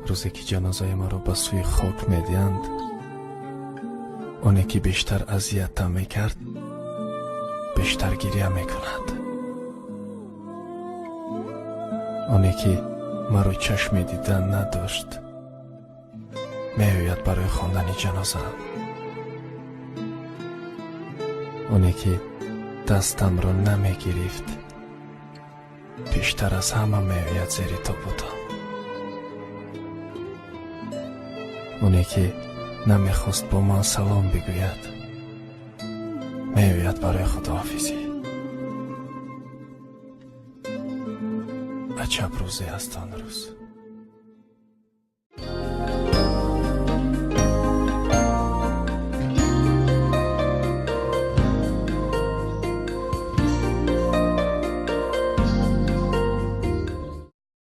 Рӯзе ки ҷанозаи маро ба сӯи хок медиҳанд, оне ки бештар азиятам мекард, бештар гиря мекунад. Оне ки маро чашме дидан надошт, меояд барои хондани ҷанозаам. Оне ки дастамро намегирифт, пештар аз ҳама меояд зери тобутам. Оне ки намехост бо ман салом бигӯяд, меояд барои худоҳофизӣ. Аҷаб рӯзе аст он рӯз.